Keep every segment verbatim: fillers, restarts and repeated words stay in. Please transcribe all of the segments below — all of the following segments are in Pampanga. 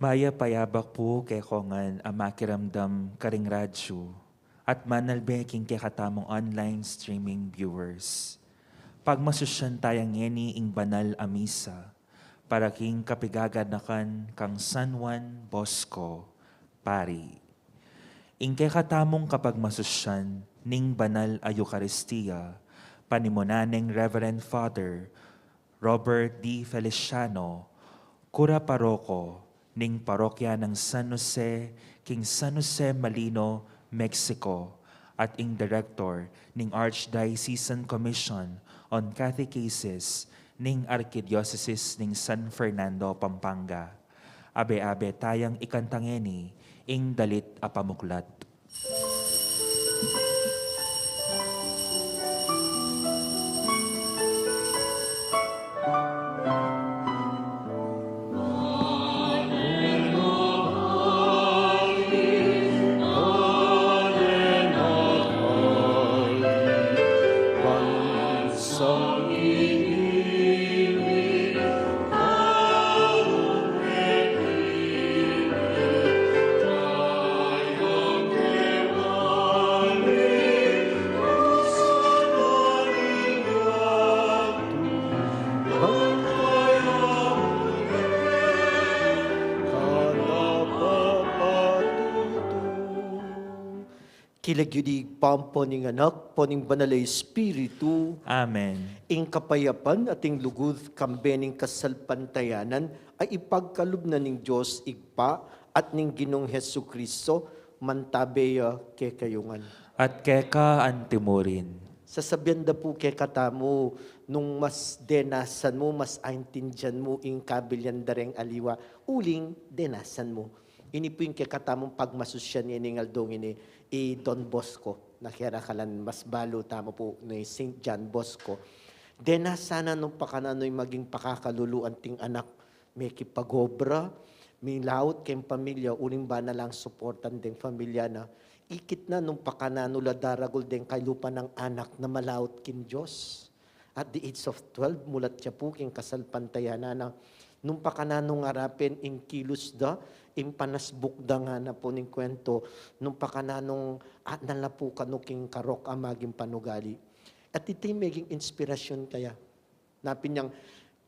Kaya payabak pu kekongan a makiramdam karing radyu at manalbe king kekatamung online streaming viewers. Pagmasusyan taya ngeni ing banal a misa para king kapigaganakan kang San Juan Bosco, Pari. Ing kekatamung kapagmasusyan ning banal a Eukaristia, panimunan neng Reverend Father Robert D. Feliciano, Kura Paroko ning Parokya ng San Jose king San Jose Malino, Mexico, at ing Director ning Archdiocesan Commission on Catechesis ning Arkidiosesis ning San Fernando, Pampanga. Abe-abe tayang ikanta ngeni ing dalit a pamuklat. King lagyu ning Ibpa, ampo ning Anak, ampo ning Banal a Espiritu. Amen. Ing kapayapan at ing lugud kambe ning kasalpantayanan a ipagkalub na ning Dios Ibpa at ning Ginung Jesucristo, mantabe ya kekayu ngan. At keka antimurin. Sasabian da pu kekatamu, nung mas denasan mu, mas aintindian mu ing kabilyan da reng aliwa, uling denasan mu. Ini pu ing kekatamung pagmasusyan ining aldo ngeni, i Don Bosco, na kera kalan mas balu tamu pu ni Saint John Bosco. Denasan na nung pakananu ing maging pakakalulu anting anak, mekipagobra, milaut keng pamilya, uling bana lang suportan deng pamilya na. Ikit na nung pakananu la daragul deng kaylupa nang anak na malaut king Dios. At the age of twelve, mulat ya pu king kasalpantayanan na. Nung pakananu ngarapin ing kilus da, ing panasbuk da ngana pu ning kwento, nung pakananu at na la pu kanu king karok a maging panugali. At iti meging inspirasyon kaya. Napin yang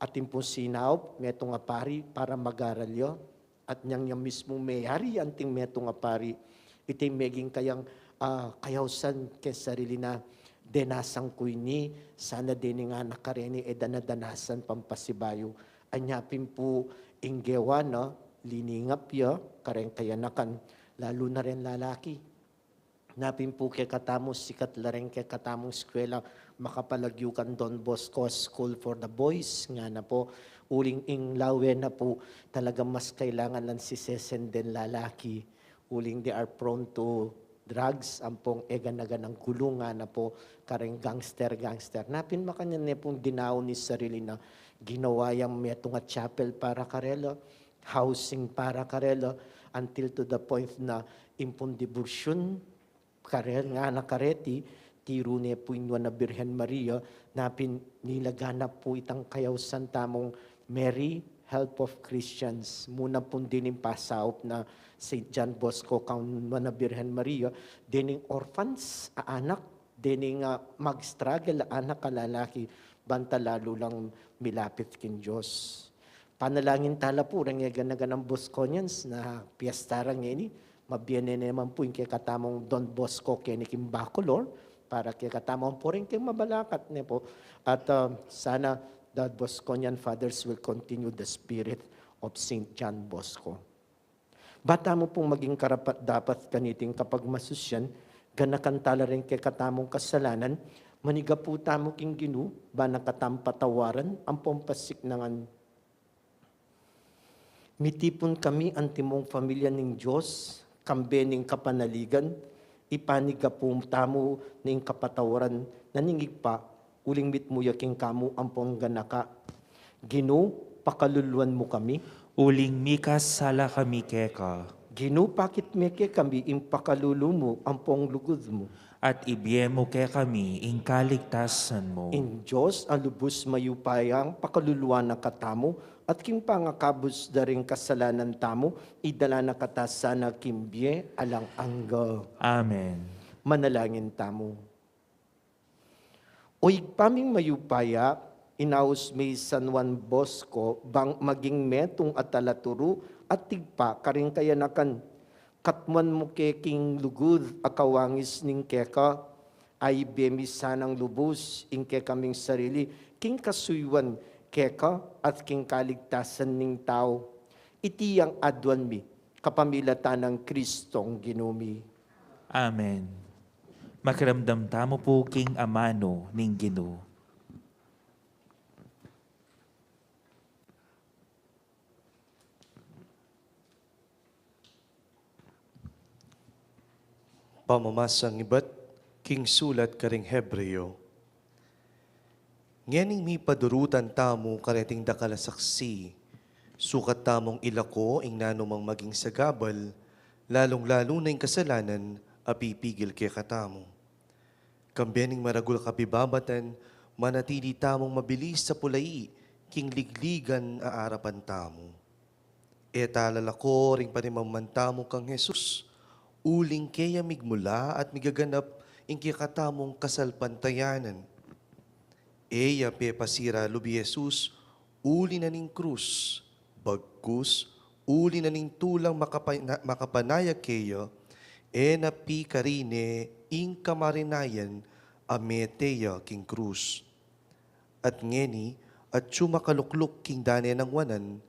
atin pung sinaup, metung a pari para mag-aral ya. At nyang ya mismung meyari anting metung a pari, iti meging kayang, ah, kayausan keng sarili na, denasan ku ini, sana dening anak kareni, e da na danasan pampasibayu. Anya pin pu ing gewa na, liningap ya kareng kayanakan, lalu na reng lalaki. Napin pu kekatamu, sikat la reng kekatamung eskwela, makapalagyu kang Don Bosco School for the Boys, ngana pu, uling ing lawe na pu, talagang mas kailangan lang sisesen deng lalaki, uling they are prone to drugs, ampong e gana-ganang gulu, ngana pu, kareng gangster-gangster. Napin makanyan ne pung dinaun ing sarili na, ginawa yang metung a chapel para karela, housing para karela, until to the point na ing pung diborsyun karel, ngana kareti, tiru ne pu ing Nuan a Birhen Maria, napin nilaganap pu itang kayausan tamung Mary, Help of Christians. Muna pun dening pasaup na Saint John Bosco kang Nuan a Birhen Maria, dening orphans a anak, dening, ah, mag-struggle a anak a lalaki, banta lalu lang milapit king Dios. Panalangin tala pu reng e gana-ganang Bosconians na piyesta ra ngeni, mabie ne naman pu ing kekatamung Don Bosco keni king Bacolor, para kekatamu ampo reng keng mabalakat ne pu. At, ah, sana the Bosconian Fathers will continue the spirit of Saint John Bosco. Ba tamu pung maging karapat-dapat kaniting kapagmasusyan, ganakan tala reng kekatamung kasalanan, manigapu tamu king Ginu, ba na katamung patawaran ampong pasiknangan. Mitipun kami antimong pamilya ning Dios, kambe ning kapanaligan, ipanigapu tamu ning kapatawaran na ning Ibpa, uling mitmu ya king kamu ampong ganaka. Ginu, pakaluluan mu kami. Uling mikasala kami keka. Ginu, pakit me kekami ing pakalulu mu ampong lugud mu. At ibie mu kekami ing kaligtasan mu. Ing Dios a lubus mayupayang pakaluluan na katamu, at king pangakabus da ring kasalanan tamu, idala na kata sana king bie alang angga. Amen. Manalangin tamu. O Ibpa ming mayupaya, inaus me i San Juan Bosco bang maging metung a talaturu at tigpa karing kayanakan. Katmuan mu ke king lugud a kawangis ning keka, a ibie mi sanang lubus ing kekaming sarili king kasuyuan keka at king kaligtasan ning tau. Iti yang aduan mi kapamilatan nang Kristong Ginu mi. Amen. Makiramdam tamu pu king amanu ning Ginu. Pamamasang ibat king sulat karing Hebreo. Ngening mipadurutan tamu kareting dakal a saksi, sukat tamung ilako ing nanumang maging sagabal, lalung-lalu na ing kasalanan a pipigil kekatamu. Kambe ning maragul a kabibabatan, manatili tamung mabilis a pulai king ligligan a arapan tamu. E ta lalako ring panimamman tamu kang Jesus, uling keya migmula at migaganap ing kekatamung kasalpantayanan. E ya pepasira lub i Jesus uli na ning krus, bagkus uli na ning tulang makapana-, makapanaya keya, e na pikarine ing kamarinayan a mete ya king krus. At ngeni, atyu makalukluk king dane nang wanan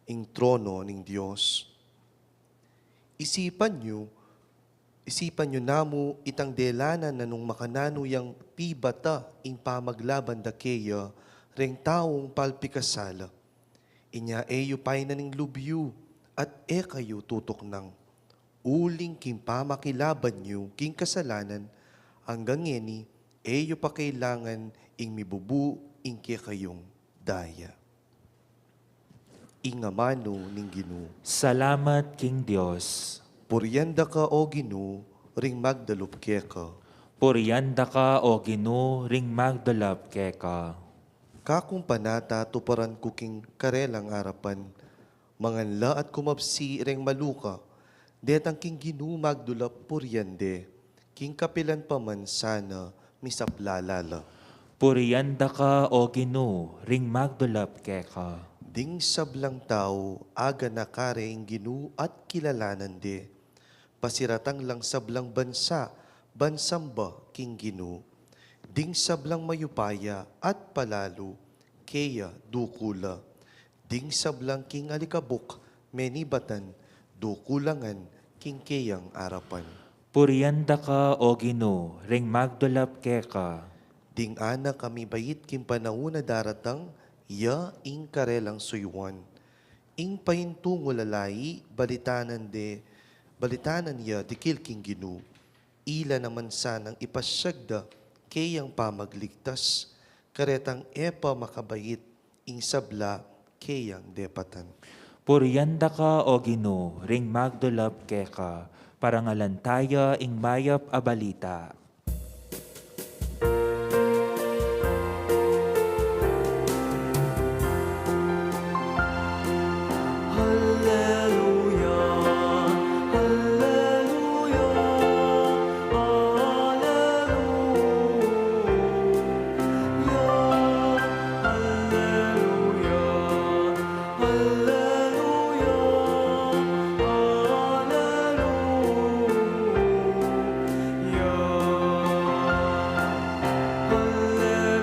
ing trono ning Dios. Isipan yu, isipan yu namu itang delanan na nung makananu yang pibata ing pamaglaban da keya reng taung palpikasala. Inya e yu painan ing lub yu, at e kayu tutuknang. Uling king pamakilaban yu king kasalanan, anggang ngeni, e yu pa kailangan ing mibubu ing kekayung daya. Ing amanu ning Ginu. Salamat king Dios. Purian da ka, O Ginu, ring magdalub keka. Purian da ka, O Ginu, ring magdalub keka. Kakumpanata tuparan ku king karelang arapan, mangan la at kumabsi reng maluka, detang king Ginu magdulap purian de, king kapilan pa man sana misaplala la. Purian da ka, O Ginu, ring magdulap keka. Ding sablang tau aganaka re ing Ginu at kilalanan de, pasiratang lang sablang bansa, bansamba king Ginu. Ding sablang mayupaya at palalu, keya dukul la. Ding sablang king alikabuk menibatan, dukul la ngan king keyang arapan. Purian da ka, O Ginu, ring magdulap keka. Ding anak a mibait king panaun a daratang, ya ing karelang suyuan. Ing paintungul a lai, balitanan de, balitanan ya dikil king Ginu. Ila naman sanang ipasyag da keyang pamagligtas, karetang e pa makabait ing sabla keyang depatan. Purian da ka, O Ginu, ring magdulap keka, parangalan taya ing mayap a balita. Alleluia, alleluia, alleluia, alleluia, alleluia, alleluia.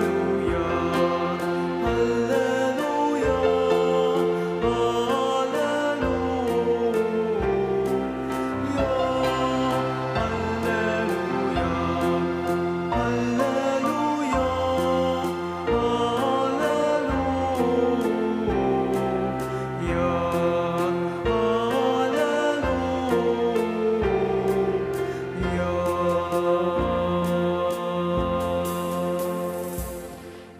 Alleluia, alleluia, alleluia, alleluia, alleluia, alleluia.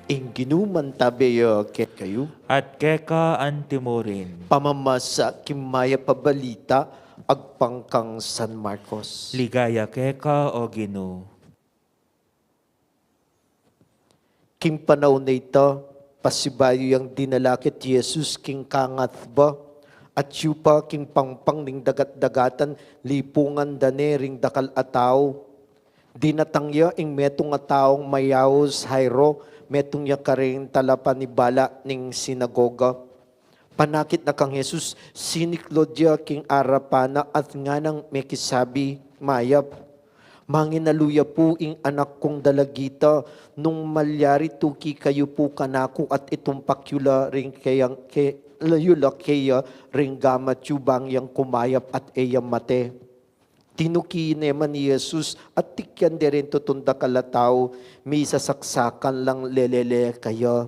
Ing Ginu mantabe ya kekayu. At keka antimurin. Pamamasa king mayap a balita agpang kang San Marcos. Ligaya keka, O Ginu. King panaun a ita, pasibayu yang dinala kit Jesus king kangatba, at yupa king pangpang ning dagat-dagatan, lipungan da ne ring dakal a tau. Dinatang ya ing metung a taung mayaus Jairo, metung ya karing talapanibala ning sinagoga. Panakit na kang Jesus, siniklod ya king arapan na at nganang mekisabi, "Mayap, manginalu ya pu ing anak kung dalagita, nung malyari tuki kayu pu kanaku at itumpak yu la ring keyang ke, yu la keya ring gamat yu bang yang kumayap at e ya mate." Tinuki ne man i Jesus at tikyan de ring tutun dakal a tau, misasaksakan lang lelele kaya.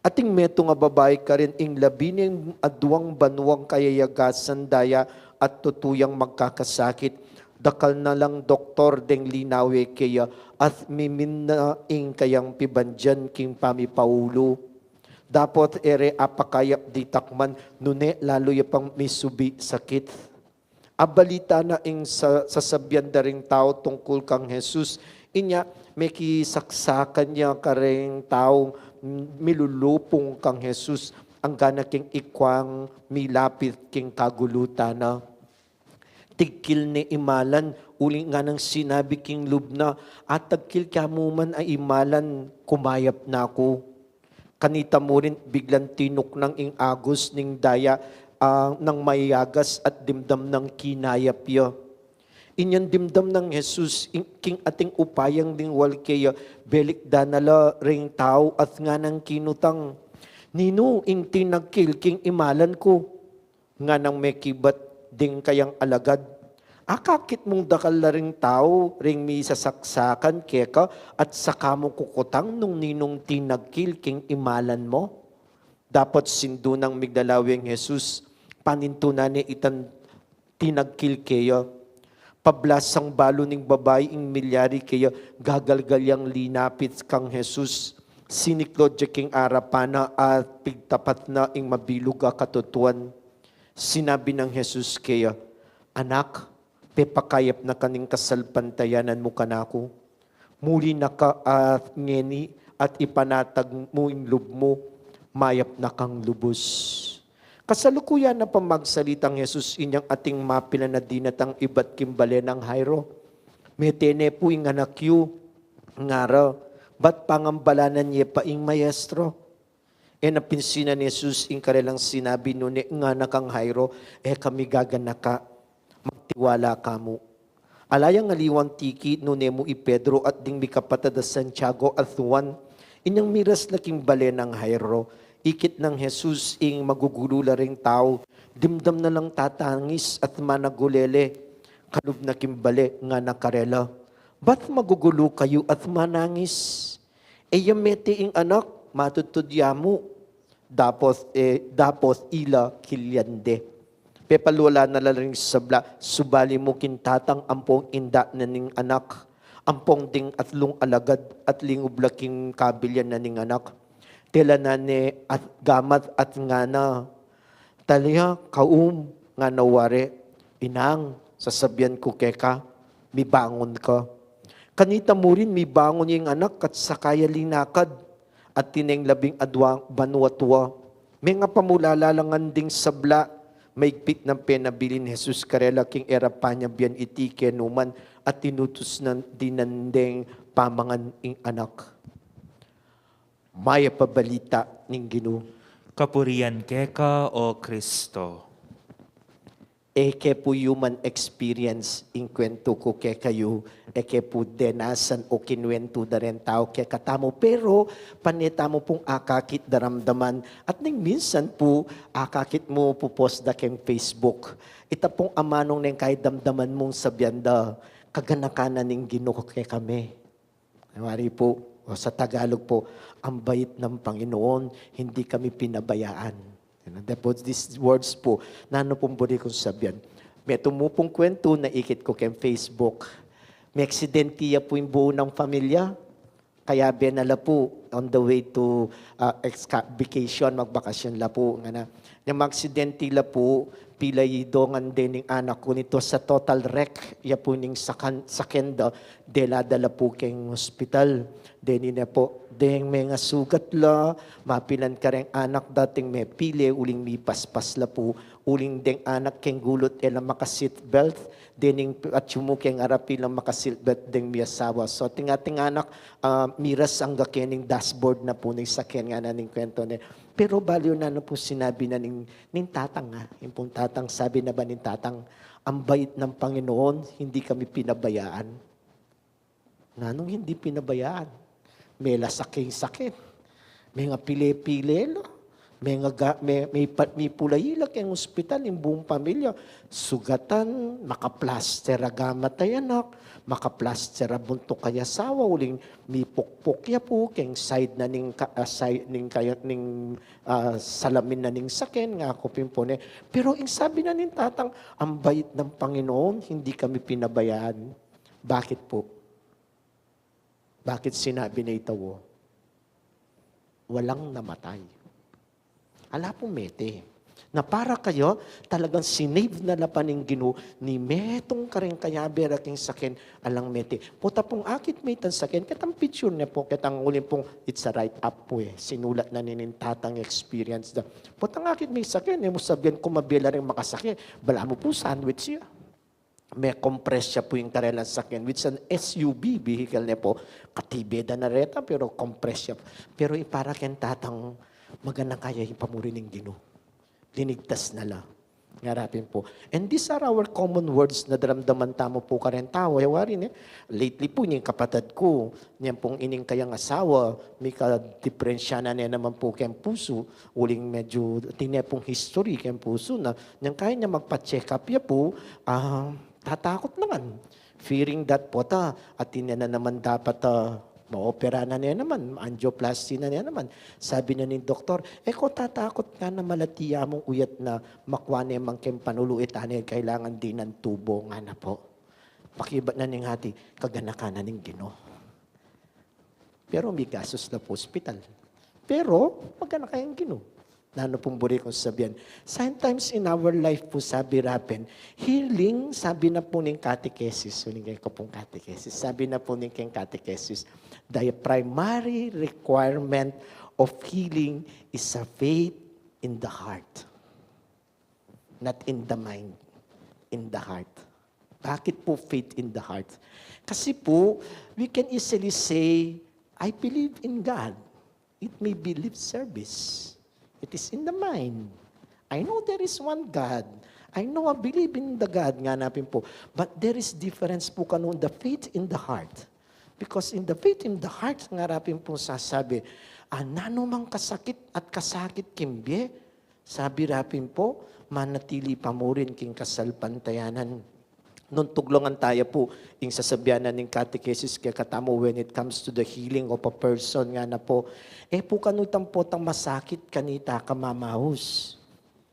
Ating metung a babai karin ing labi ning aduang banuang kayayagasan daya at tutu yang magkakasakit. Dakal na lang doktor deng linawe keya at mimin na ing kayang pibandian king pamipaulu. Dapot e re apakayap ditak man, nune lalu ya pang misubi sakit. Abalita na ing sa, sasabian da ring tau tungkul kang Jesus. Inya, mekisaksakan ya karing taung milulupung kang Jesus, anggana king ikwang milapit king kagulutan na. Tigkil ne imalan, uli nganang sinabi king lub na, "Atagkil ka mu man a imalan, kumayap na ku." Kanita mu rin, biglang tinuknang ing agus ning daya, ah, nang mayagas at dimdam nang kinayap ya. Inyang dimdam nang Jesus ing, king ating upayang dingwal keya, belikdan na la ring tau at nganang kinutang, "Ninu ing tinagkil king imalan ku?" Nganang mekibat ding kayang alagad, "Akakit mung dakal la ring tau ring misasaksakan keka at saka mu kukutang nung ninung tinagkil king imalan mu?" Dapot sindu nang miglalawe ing Jesus, panintunan ne itang tinagkil keya. Pablasang balu ning babai ing milyari keya, gagalgal yang linapit kang Jesus. Siniklod ya king arapan na at pigtapat na ing mabilug a katutuan. Sinabi nang Jesus keya, "Anak, pepakayap na ka ning kasalpantayanan mu kanaku. Muli na ka at ngeni at ipanatag mu ing lub mu, mayap na kang lubus." Kasalukuyan na pang magsalitang Jesus, inyang ating mapilan a dinatang ibat king bale nang Jairo. "Mete ne pu ing anak yu," ngara, "bat pangambalanan ye pa ing maestro." E na pinsinan Jesus ing karelang sinabi, nune ngana kang Jairo, "E ka migaganaka, magtiwala ka mu." Ala yang aliwang tiki, nune mu i Pedro at ding mikapatad a Santiago at Juan, inyang miras la king bale nang Jairo. Ikit nang Jesus ing magugulu la ring tau, dimdam na lang tatangis at managulele. Kalub na king bale, ngana karela, "Bat magugulu kayu at manangis? E ya mete ing anak, matutud ya mu." Dapot, e, dapot ila kilyan de. Pepalwala na la ring sabla, subali mu king tatang ampong inda na ning anak, ampong ding atlung alagad at lingub la king kabilyan na ning anak. Tela na ne at gamat at ngana, "Talitha koum," ngana wari, "Inang, sasabian ku keka, mibangun ka." Kanita mu rin, mibangun ya ing anak at saka ya linakad. At tineng labing adwa banua tua. Mengapamulala la ngan ding sabla, maigpit nang penabilin Jesus karela king e ra panyabian iti kenu man at inutus nang dinan deng pamangan ing anak. Mayap a balita ning Ginu. Kapurian keka, O Kristo. E ke pu human experience ing kuentu ku kekayu, e ke pu denasan o kinuentu da ring tau kekatamu, pero pane tamu pung akakit daramdaman, at ning minsan pu akakit mu pu post da keng Facebook. Ita pung amanung neng kaidamdaman mung sabian da, "Kaganakan na ning Ginu kekami." Wari pu, o sa Tagalog pu, "Ang bait ng Panginoon, hindi kami pinabayaan." You know, that was these words pu, nanu pung buri kung sabian. Metung mu pung kuentu na ikit ku keng Facebook. Meksidente ya pu ing buo nang pamilya. Kayabe na la pu, on the way to, ah, ex-, vacation, magbakasyon la pu, ngana. Nya maaksidente la pu, pila i dongan de ning anak ku, nito sa total wreck ya pu ning sakan-, saken da, dela da la pu keng hospital. Deni ne pu, deng mengasugat la, mapilan kareng anak da ating mepile, uling mipaspas la pu, uling deng anak keng gulut e la maka-seat belt, dening atyu mu keng arap e la maka-seat belt deng miasawa. So, ating, ating anak, ah, miras angga kening dashboard na pu ning saken, ngana ning kwento ne. Pero bale yu, nanu pu sinabi na ning, ning tatang, ah. Ing pung tatang, sabi na ba ning tatang, "Ang bait ng Panginoon, hindi kami pinabayaan." Nanung hindi pinabayaan? Mela saken-saken. Mengapile-pile la. Menga ga-, me-, me-, mipulayi la keng hospital ing buung pamilya. Sugatan, makaplaster a gamat a anak, makaplaster a buntuk a asawa, uling mipukpuk ya pu keng side na ning ka-, ah, side ning kaya, ning, ah, salamin na ning saken, ngaku pin pu ne. Pero ing sabi na ning tatang, "Ang bait ng Panginoon, hindi kami pinabayaan." Bakit pu? Bakit sinabi na ita, o? Walang namatay. Ala pung mete. Na para kaya, talagang sinave na la pa ning Ginu, ni metung kareng kayabe ra king saken, alang mete. Pota pung akit me itang saken, ketang picture ne pu, ketang uling pung, it's a write-up pu e. Sinulat na ne ning tatang experience da. Potang akit me saken, e mu sabian kumabe la ring makasake. Balamu pu sandwich ya. Me-compress ya pu ing karelang saken, which an S U V vehicle ne pu, katibe da na reta, pero compress ya pu. Pero ing para keng tatang, maganaka ya ing pamuri ning Ginu. Linigtas na la. Ngara pin pu. And these are our common words na daramdaman tamu pu kareng tau. E wari ne, lately pu, ning kapatad ku, nyan pung ining kayang asawa, mika-diperensya na ne naman pu keng pusu, uling medyu atin ne pung history keng pusu na, nyan kaya ne magpa-check up ya pu, ah, tatakut na ngan. Fearing that pota, atin ne na naman dapat, ah, maopera na ne naman, angioplasty na ne naman. Sabi na ning doktor, "E ko tatakut nga na malati ya mung uyat na makua ne man keng panulu, e ta ne kailangan dinan tubo," ngana pu. Pakibat na ning ati, "Kaganaka na ning Ginu." Pero migastus la pu hospital. Pero maganaka yang Ginu. Nanu pung buri kung sabian? Sometimes in our life pu, sabi ra pin, healing, sabi na pu ning catechesis, uling keng ku pung catechesis, sabi na pu ning keng catechesis, the primary requirement of healing is a faith in the heart. Not in the mind, in the heart. Bakit pu faith in the heart? Kasi pu, we can easily say, "I believe in God." It may be lip service. It is in the mind. "I know there is one God. I know, I believe in the God," ngana pin pu. But there is difference pu kanu the faith in the heart. Because in the faith in the heart, ngara pin pu sasabi, ah, nanu mang kasakit at kasakit king bie, sabi ra pin pu, manatili pa mu rin king kasalpantayanan. Nung tuglungan taya pu, ing sasabian na ning catechesis kekatamu, when it comes to the healing of a person, ngana pu, e pu kanu itang potang masakit kanita ka mamaus.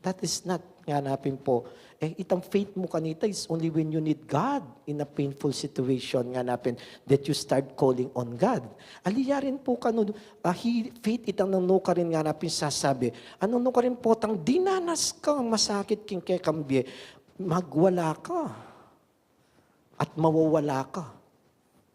That is not, ngana pin pu. E, itang faith mu kanita is only when you need God in a painful situation, ngana pin, that you start calling on God. Ali ya rin pu kanu, ah, hi-, faith itang nanu karin, ngana pin sasabi. Nanu karin potang dinanas kang masakit king kekang bie, magwala ka at mawawala ka.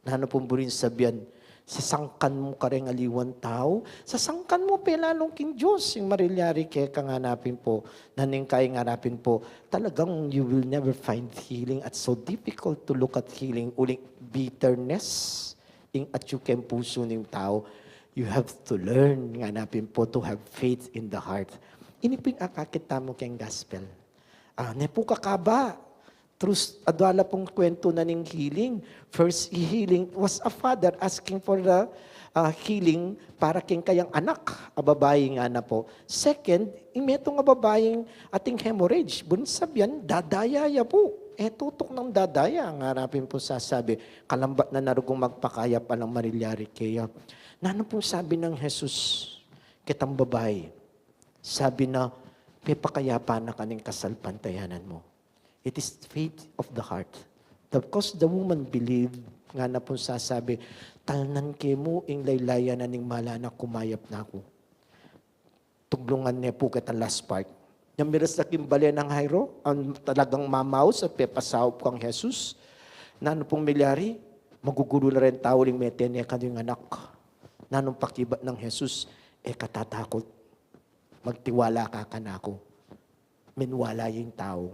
Nanu pung buring sabian? Sasangkan mu kareng aliwang tau, sasangkan mu pe lalung king Dios, ing marilyari keka, ngana pin pu. Nanu ing kaya, ngana pin pu, talagang you will never find healing. At so difficult to look at healing, uling bitterness ing atyu keng pusu ning tau. You have to learn, ngana pin pu, to have faith in the heart. Ini pu ing akakit tamu keng gospel. Ah, ne pu kakaba, trus, adwa la pung kwentu na ning healing. First healing was a father asking for the, ah, healing para keng kayang anak a babai, ngana pu. Second, ing metung a babaing ating hemorrhage. Buring sabian, dadaya ya pu. E tutuk nang dadaya, ngana pin pu sasabi. Kalambat na na rugung magpakayap, alang marilyari keya. Nanu pung sabi nang Jesus ketang babai? Sabi na, pepakayapan na ka ning kasalpantayanan mu. It is faith of the heart. Because the woman believed, Ngana pung sasabi, "Talnan ke mu ing laylayan na ning mala na, kumayap na ku." Tuglungan ne pu keta last part. Nung miras na king bale nang Jairo, ang talagang mamaus at pepasaup kang Jesus, nanu pung milyari? Magugulu na ring tau uling mete ne kanu ing anak. Nanung pakibat nang Jesus? "E ka tatakut. Magtiwala ka kanaku." Minwala ya ing tau.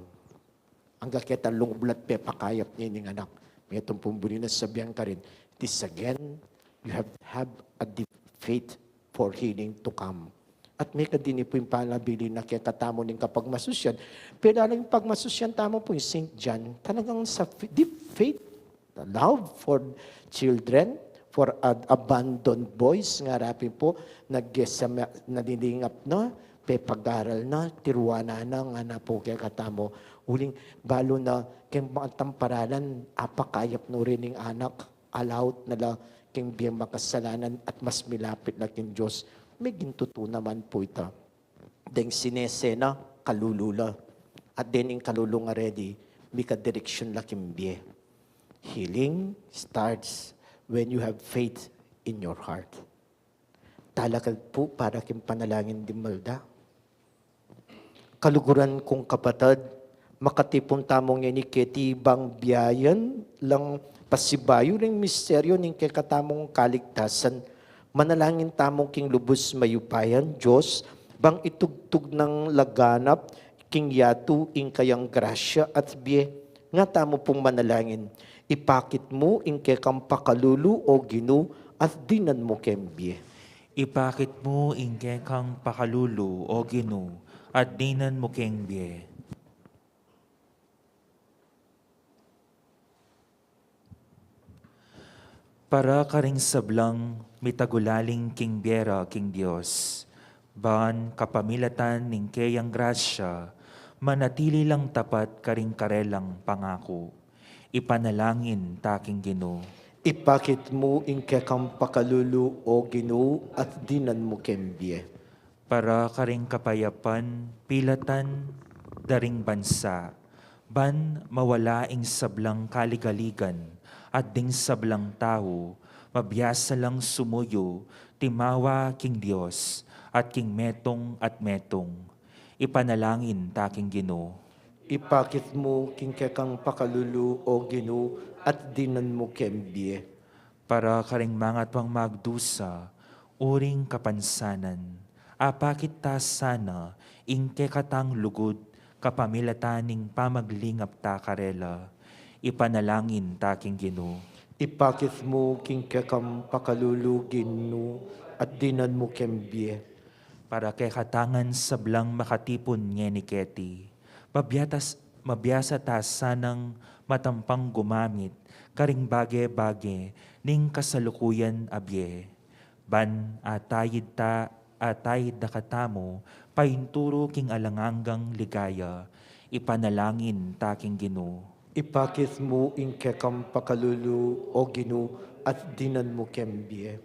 Anggang keta lungub la at pepakayap ne ning anak. Metung pung buri nang sabian karin, "It is again, you have, have a deep faith for healing to come." At mekad ini pu ing panabilin na kekatamu ning kapagmasusyan. Pela ning pagmasusyan tamu pu ing Saint John, talagang sa f-, deep faith, the love for children, for ad-, abandoned boys, ngara pin pu, naggesama, nalilingap na, pepagaral na, tiruan na, ngana pu kekatamu. Uling balu na, keng bangatang paralan, apakayap no rin ing anak, alaut na la keng bie makasalanan at mas milapit la keng Dios. Meging tutu naman pu ita. Deng sinese na, kalulu la. At dening kalulu nga reni, mikadireksyun la king bie. Healing starts when you have faith in your heart. Talakad pu para king panalangin ding malda. Kaluguran kung kapatad, makatipun tamu ngeni keti bang biayan lang pasibayu ring misteryu ning kekatamung kaligtasan. Manalangin tamu king lubus mayupayang Dios, bang itugtug nang laganap king yatu ing kayang grasya at bie. Nga tamu pung manalangin, ipakit mu ing kekang pakalulu, O Ginu, at dinan mu keng bie. Ipakit mu ing kekang pakalulu, O Ginu, at dinan mu keng bie. Para karing sablang mitagulaling king bie ra king Dios, ban kapamilatan ning keyang grasya, manatili lang tapat karing karelang pangaku. Ipanalangin ta king Ginu. Ipakit mu ing kekang pakalulu, O Ginu, at dinan mu keng bie. Para karing kapayapan, pilatan da ring bansa, ban mawala ing sablang kaligaligan, at ding sablang tau, mabiasa lang sumuyu, timawa king Dios, at king metung at metung. Ipanalangin ta king Ginu. Ipakit mu king kekang pakalulu, O Ginu, at dinan mu keng bie. Para karing mangatuang magdusa, uring kapansanan, apakit ta sana ing kekatang lugud kapamilatan ning pamaglingap ta karela. Ipanalangin ta king Ginu. Ipakit mu king kekang pakalulu, Ginu, at dinan mu keng bie. Para kekatang sablang makatipun ngeni keti, mabiasa, mabiasa ta sanang matampang gumamit karing bage-bage ning kasalukuyan a bie. Ban atayid ta, atayid da katamu paintulu king alang anggang ligaya. Ipanalangin ta king Ginu. Ipakit mu ing kekang pakalulu, O Ginu, at dinan mu keng bie.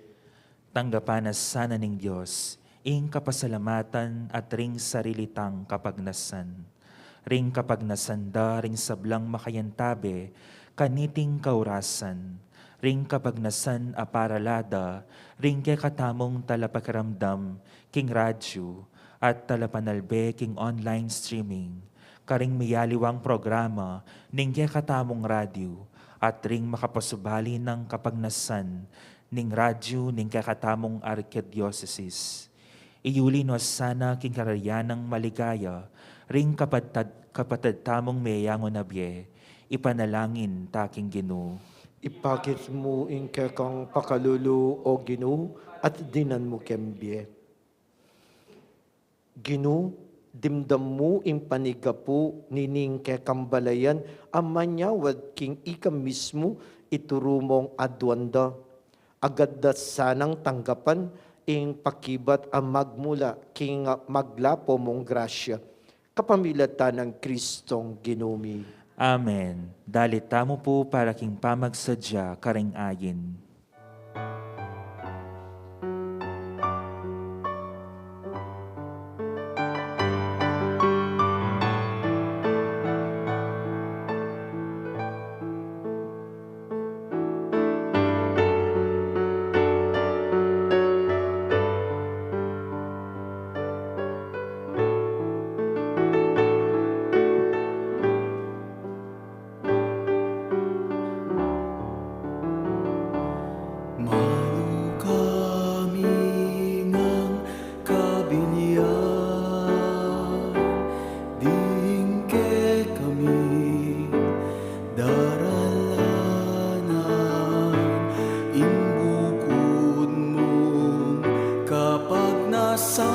Tanggapan na sana ning Dios ing kapasalamatan at ring sarili tang kapagnasan. Ring kapagnasan da ring sablang makayantabe kaniting kaurasan. Ring kapagnasan a parala da ring kekatamung talapakiramdam king radyu at talapanalbe king online streaming. Karing miyaliwang programa ning kekatamung radyu at ring makapasubali nang kapagnasan ning radyu ning kekatamung arkidiosesis. Iyuli no sana king kararian nang maligaya ring kapatad, kapatad tamung meyangu na bie. Ipanalangin ta king Ginu. Ipakit mu ing kekang pakalulu, O Ginu, at dinan mu keng bie. Ginu, dimdam mu ing panigapu nining kekang balayan a manyawad king ika mismu ituru mung aduan da. Agad da sanang tanggapan ing pakibat a magmula king maglapo mung grasya. Kapamilatan nang Kristong Ginu mi. Amen. Dalit tamu pu para king pamagsadya karing ayin. San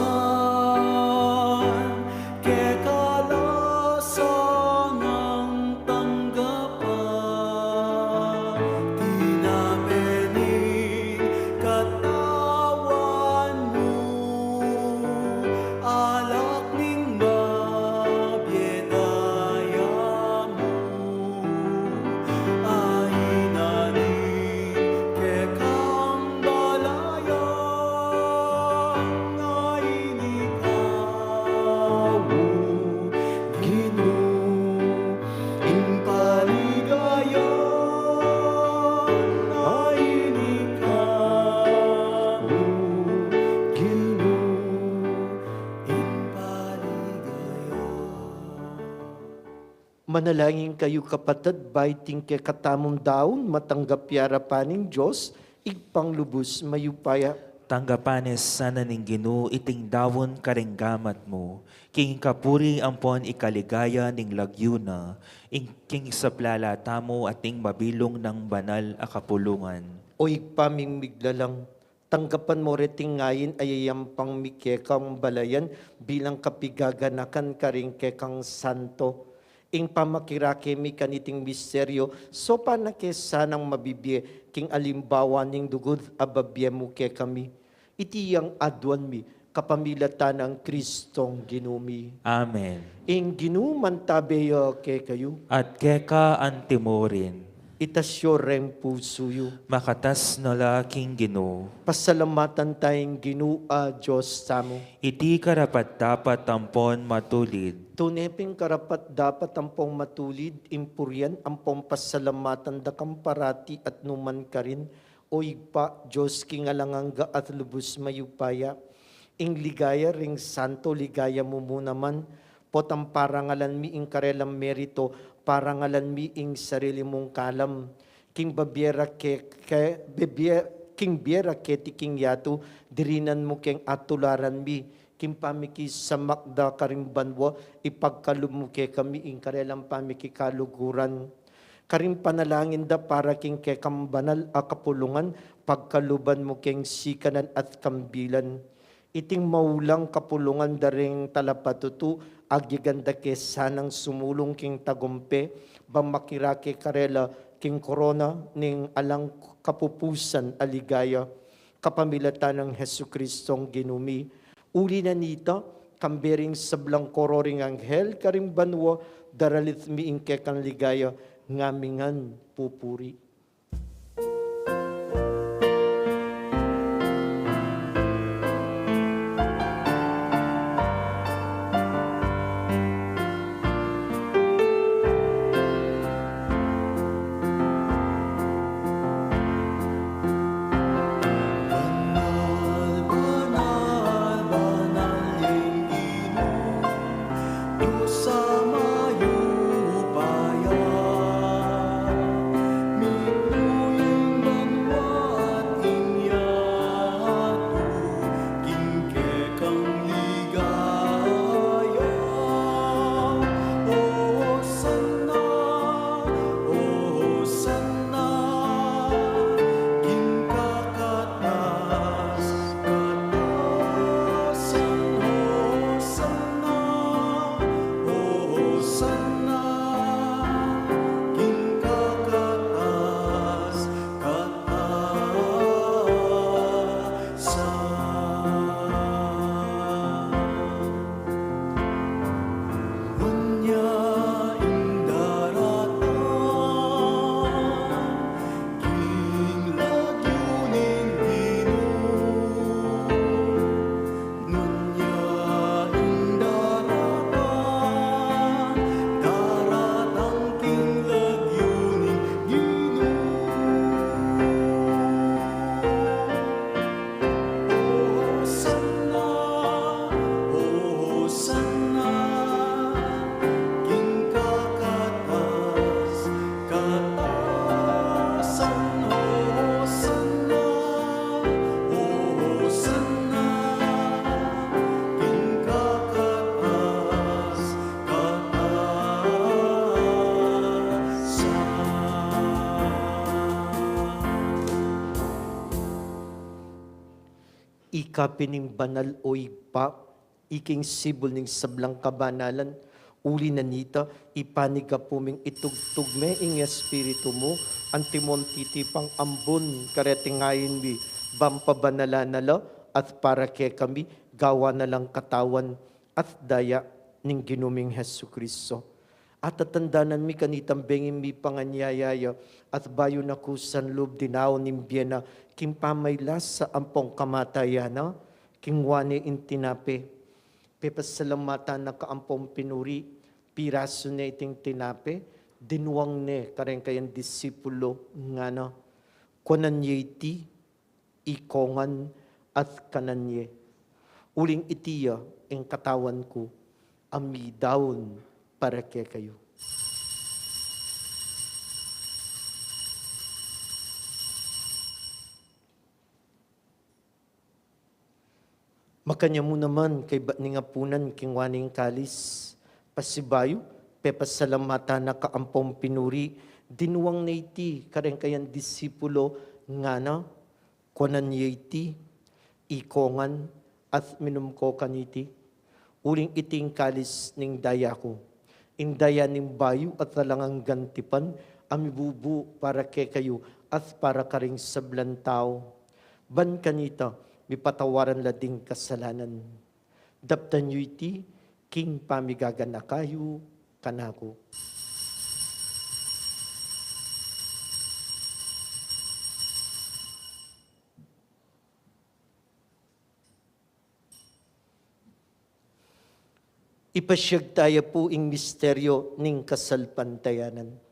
keka la sanang tanggapan, tinape ning katawan mu, alak ning mabie daya mu, a inanim kekang balayan, a ini ka mu, Ginu, ing paligaya, a ini ka mu, Ginu, ing paligaya. Manalangin kayu, kapatad, ba iting kekatamung daun matanggap ya arapan ning Dios, Ibpang lubus mayupaya. Tanggapan na sana ning Ginu iting daun karing gamat mu, king kapurian ampon ikaligaya ning lagyu na, ing king saplala tamu at ning mabilug nang banal a kapulungan. O Ibpa ming miglalang, tanggapan mu reting ain a yayampang mi kekang balayan bilang kapigaganakan karing kekang santo. Ing pamakirake mi kaniting misteryo, saupan na ke sanang mabibie king alimbawa ning lugud a babie mu kekami. Iti yang aduan mi kapamilatan nang Kristong Ginu mi. Amen. Ing Ginu mantabe ya kekayu. At keka antimurin. Itas yu reng pusu yu. Makatas na la king Ginu. Pasalamatan taya ing Ginu a Dios tamu. Iti karapat-dapat ampon matulid. Tune pin karapat-dapat ampon matulid, ing purian ampon pasalamatan da ka parati at nu man karin, O Ibpa, Dios king alang angga at lubus mayupaya. Ing ligaya ring santo ligaya mu mu naman, potang parangalan mi ing karelang merito, parangalan mi ing sarili mung kalam. King babie ra ke, ke, bibie, king bie ra keti king yatu, dirinan mu keng atularan mi, king pamikisamak da karing banua, ipagkalub mu kekami ing karelang pamikikaluguran. Karing panalangin da para king kekang banal a kapulungan, pagkaluban mu keng sikanan at kambilan. Iting maulang kapulungan da ring talapatutu, agyagan da ke sanang sumulung king tagumpe, bang makirake karela king korona ning alang kapupusan a ligaya, kapamilatan nang Jesucristong Ginu mi. Uli na nita, kambe ring sablang koro ring anghel karing banua, daralit mi ing kekang ligaya, ngamingan pupuri. Banal, banal, banal ing Ginu, Dios a mayupaya. Ika pin ing banal, o Ibpa, ika ing sibul ning sablang kabanalan. Uli na nita, ipanyawad mu ming itugtug me ing Espiritu mu, antimong titipang ambun kareting ain mi, ban pabanalan na la at para kekami gawan na lang katawan at daya ning Ginu ming Jesucristo. Atatandanan mi kanitang benging mipanganyaya ya, at bayu na ku sa lub dinaun ing bie na king pamaglasa ampong kamatayan na, kinua ne ing tinape, pepasalamatan na ka ampong pinuri, pirasu ne iting tinape, dinuang ne kareng kayang disipulo, ngana, kuanan ye iti, ikongan at kanan ye. Uling iti ya ing katawan ku, a midaun para kekayu. Makanyan mu naman kaybat ning apunan, kinua ne ing kalis, pasibayu, pepasalamatan na ka ampong pinuri, dinuang ne iti kareng kayang disipulo, ngana, kuanan ye iti, ikongan, at minum ko kaniti, uling iti ing kalis ning daya ku, ing daya ning bayu at alang anggang tipan, a mibubu para kekayu at para karing sablang tau. Ban kanita, mipatawaran la ding kasalanan. Daptan yu iti king pamigaganaka yu kanaku. Ipasiag taya pu ing misteryo ning kasalpantayanan.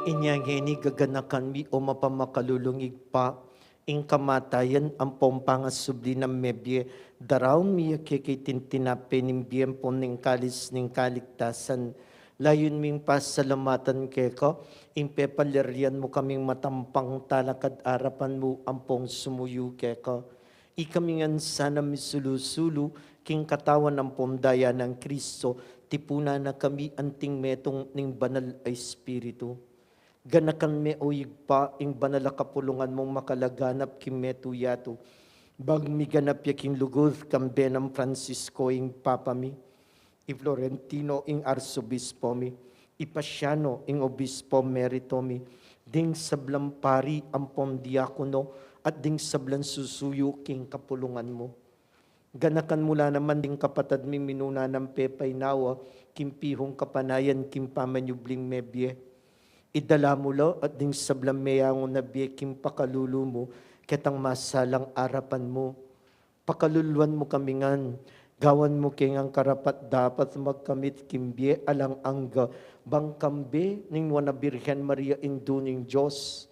Inya ngeni gaganakan mi, o mapamakalulung Ibpa, ing kamatayan ampong pangasubli nang mebie, daraun mi ya keka iting tinape ning bie ampong ning kalis ning kaligtasan. Layun ming pasalamatan keka ing pepalerian mu kaming matampang talakad arapan mu ampong sumuyu keka. Ikami ngan sana misulu-sulu king katawan ampong daya nang Kristo, tipunan na kami anting metung ning Banal a Espiritu. Ganakan me, o Ibpa, ing banal a kapulungan mung makalaganap king metung yatu, bang miganap ya king lugud kambe nang Francisco ing Papa mi, i Florentino ing Arsobispo mi, i Pasiano ing Obispo Emerito mi, ding sablang pari ampong diakono, at ding sablang susuyu king kapulungan mu. Ganakan mu la naman ding kapatad ming minuna nang pepainawa king pihung kapanayan king pamanyubling mebie. Idala mu la at ding sablang meyangu na bie king pakalulu mu ketang masalang arapan mu. Pakaluluan mu kami ngan, gawan mu ke ngan karapat-dapat magkamit king bie alang angga, bang kambe ning Nuan a Birhen Maria, Indu ning Dios,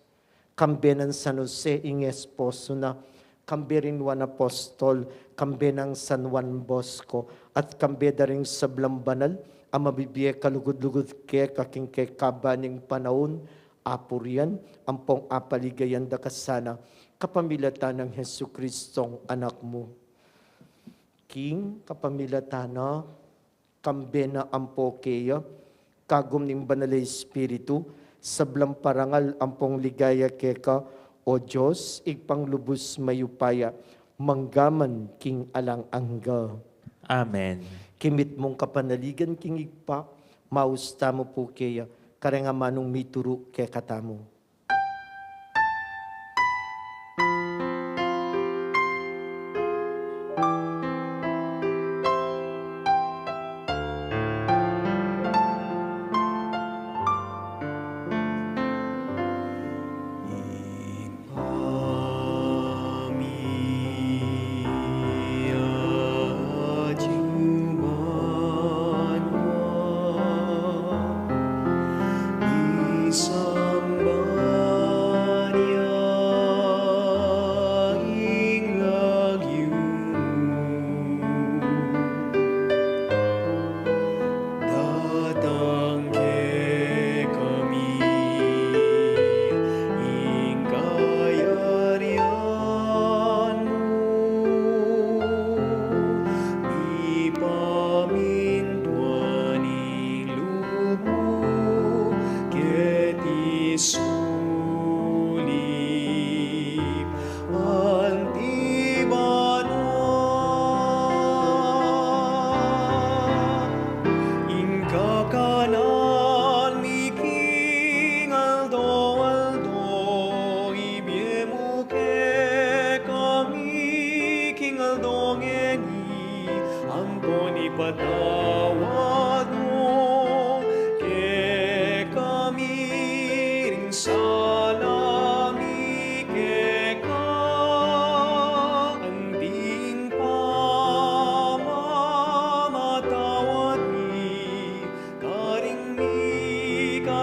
kambe nang San Jose ing esposo na, kambe ring Nuan Apostol, kambe nang San Juan Bosco, at kambe da ring sablang banal a mabibie kalugud-lugud keka king kekaba ning panaun, apurian ampong apaligayan da ka sana kapamilatan nang Jesucristong Anak mu. King kapamilatan na, kambe na ampo keya, kagum ning Banal a Espiritu, sablang parangal ampong ligaya keka, o Dios, Ibpang lubus mayupaya, mangga man king alang angga. Amen. Kimit mung kapanaligan king Ibpa, maus tamu pu keya, kareng amanung mituru kekatamu.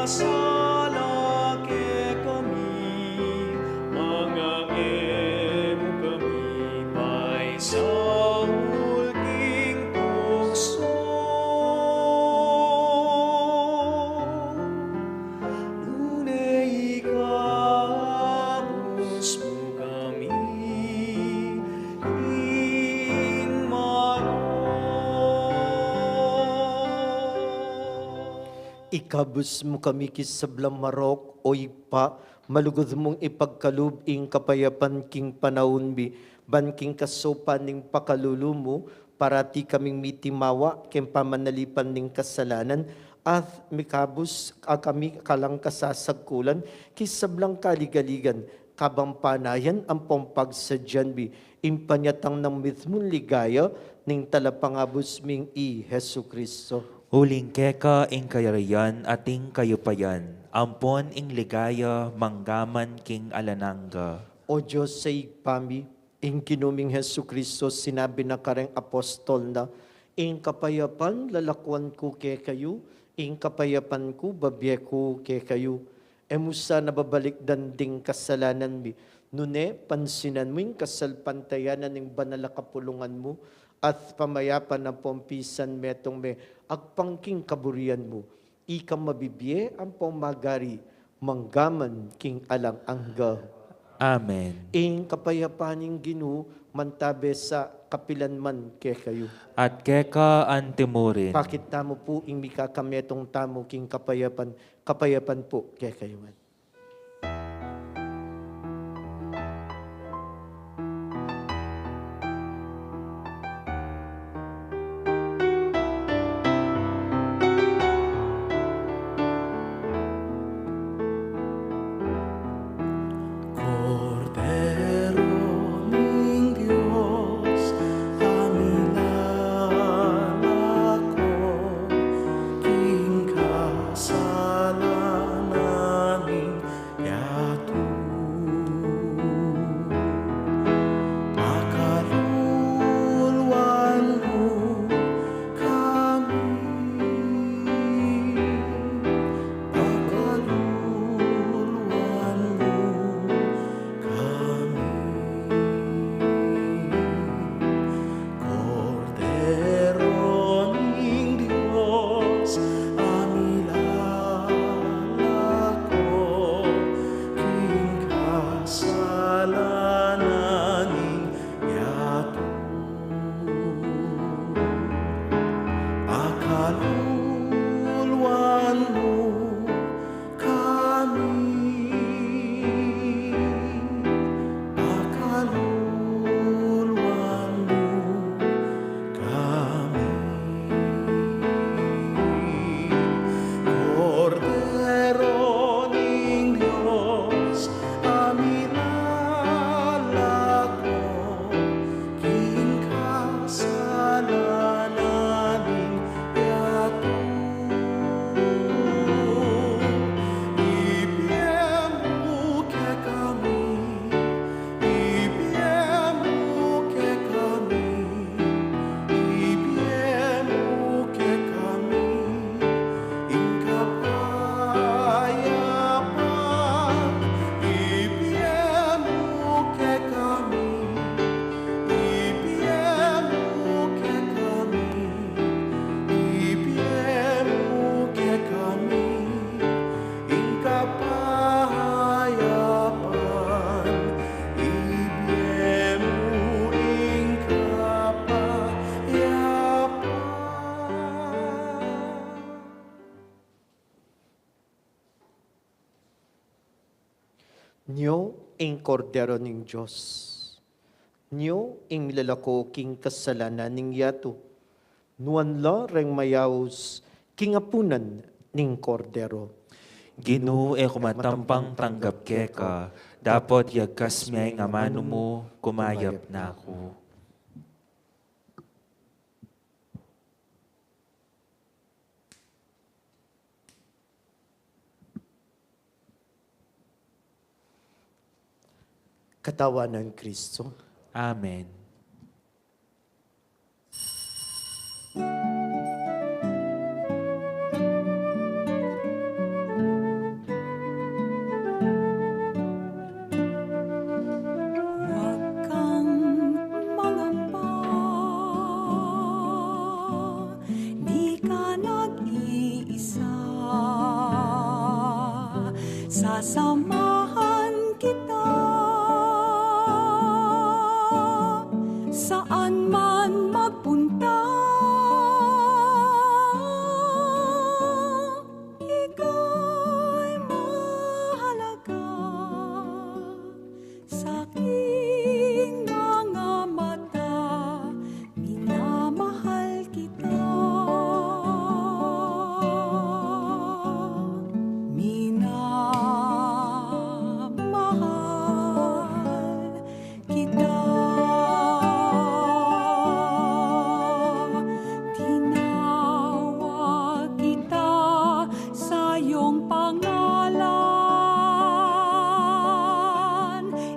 Sala kekami, manga e mu kami paisaul king tuksu, nune ikabus mu kami king marok. Ikabus mu kami king sablang marok, O Ibpa, malugud mung ipagkalub ing kapayapan king panaun mi, ban king kasaupan ning pakalulu mu, parati kaming mitimawa king pamanalipan ning kasalanan, at mikabus a kami kalang kasasagkulan king sablang kaligaligan, kabang panayan ampong pagsadyan mi ing panyatang nang mitmung ligaya ning Talapangabus ming i Jesucristo. Uling keka ing kayarian at ing kayupayan, ampon ing ligaya manggaman king alang angga. O Dios a Ibpa mi, ing Ginu ming Jesucristo sinabi na kareng apostol na, "Ing kapayapan lalakuan ku kekayu, ing kapayapan ku babie ku kekayu." E mu sana babalikdan ding kasalanan mi, nune pansinan mu ing kasalpantayanan ning banal a kapulungan mu, at pamayapan ampong pisan metung me agpang king kaburian mu. Ika mabibie ampong magari manggaman king alang angga. Amen. Ing kapayapan ning Ginu mantabe sa kapilan man kekayu. At keka antimurin. Pakit tamu pu ing mikakametung tamu king kapayapan, kapayapan pu kekayu ngan. Kordero ning Dios, a milalako king kasalanan ning yatu. Pakaluluan mu kami, pakaluluan mu kami. Kordero ning Dios, a milalako king kasalanan ning yatu. Pakaluluan mu kami, pakaluluan mu kami. Kordero ning Dios, a milalako king kasalanan ning yatu. Ibie mu kekami, ibie mu kekami, ibie mu kekami ing kapayapan. Ibie mu kekami, ibie mu kekami, ibie mu kekami ing kapayapan. Ibie mu ing kapayapan. Nyo ing Kordero ning Dios. Nyo ing milalako king kasalanan ning yatu. Nuan la reng mayaus king apunan ning Kordero. Ginu, e ku matampang tanggap keka, dapot yagkas me ing amanu mu, kumayap na ku. Katawan nang Kristo. Amen. Sasamahan kita saan man magpunta. Ika'y mahalaga sa aking mga mata. Minamahal kita. Minamahal kita. Tinawag kita sa iyong pangalan.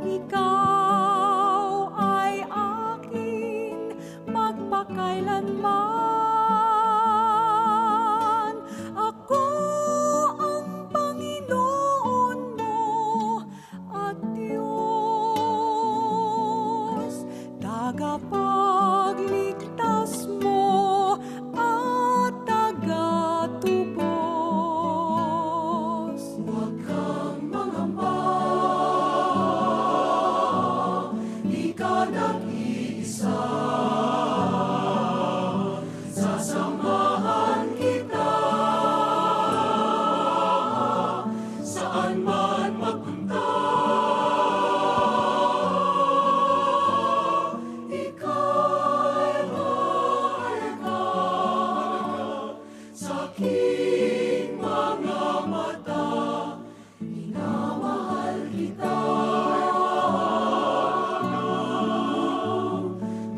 Ikaw ay akin magpakailanman. Ako ang Panginoon mo at Diyos, tagapagligtas mo at tagatubos. Huwag kang mangamba, di ka nag-iisa. Sasamahan kita saan man magpunta. Ika'y mahalaga sa aking mga mata. Minamahal kita.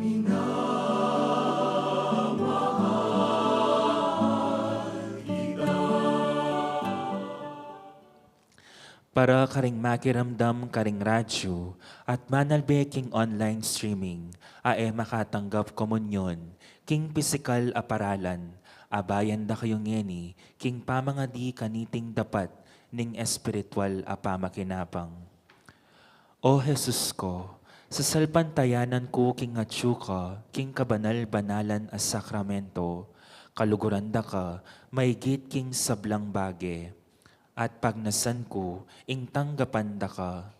Minamahal kita. Para karing makiramdam karing radyu at manalbe king online streaming a e makatanggap komunyon king pisikal a paralan, abayan da kayu ngeni king pamangadi kaniting dapat ning espiritual a pamakinabang. O Jesus ko, sasalpantayanan ku king atyu ka king kabanal-banalan a sakramento, kaluguran da ka maigit king sablang bage, at pagnasan ku ing tanggapan da ka.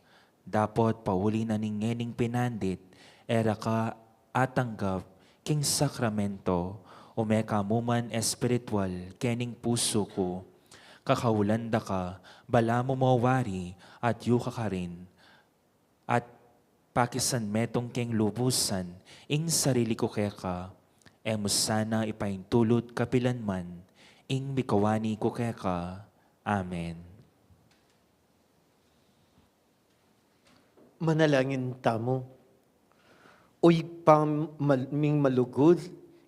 Dapot pauli na ning ngening pinandit, e ra ka atanggap king sakramento, ume ka mu man espiritual kening pusu ku. Kakaulan da ka, balamu mo wari at yu ka karin, at pakisan metung king lubusan ing sarili ku keka, e mu sana ipaintulut kapilan man ing mikawani ku keka. Amen. Manalangin tamu. O Ibpa mal-, ming malugud,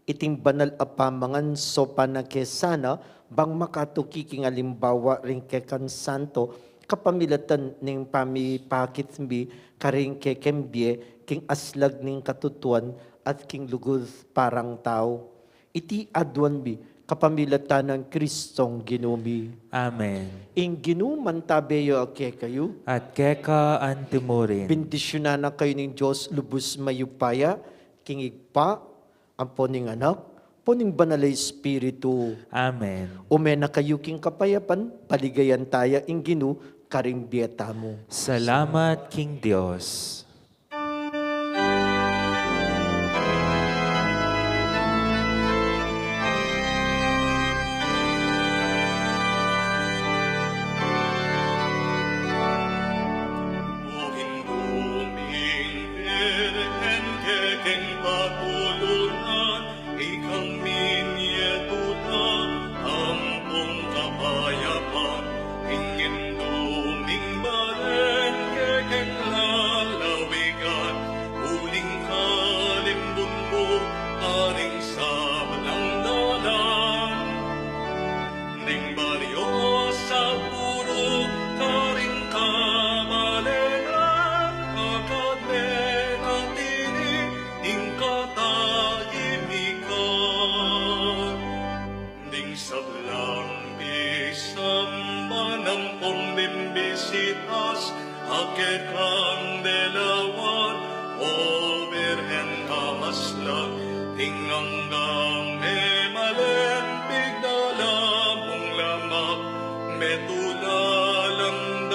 iting banal a pamangan saupan na ke sana, bang makatuki king alimbawa ring kekang santo, kapamilatan ning pamipakit mi karing kekeng bie king aslag ning katutuan at king lugud parang tau. Iti aduan mi kapamilatan nang Kristong Ginu mi. Amen. Ing Ginu mantabe ya kekayu. At keka antimurin. Bendisyunan na kayu ning Dios lubus mayupaya, king Ibpa, ampo ning Anak, ampo ning Banal a Espiritu. Amen. Ume na kayu king kapayapan, paligayan taya ing Ginu karing bie tamu. Salamat king Dios. Ikang minyetuta ampong kapayapan, ing Indu ming balen kekeng lalawigan, uling kalimbun mu karing sablang dalan. Ning baryo sa puru karing kamalengan, kakat me na tini ing katahimikan. Ding sablang bisamban ampong bimbisitas, a kekang delawan, o Birhen a maslag, ing anggang memalen, pigdala mung lamak, metula lang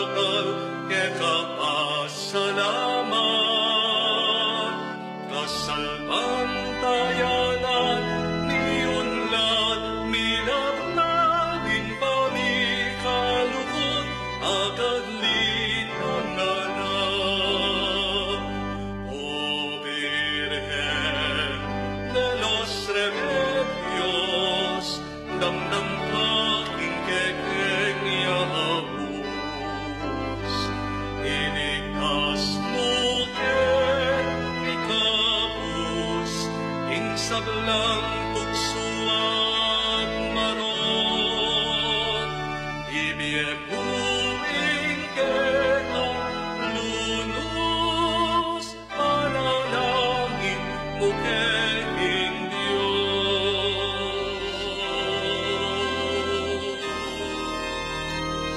Sablang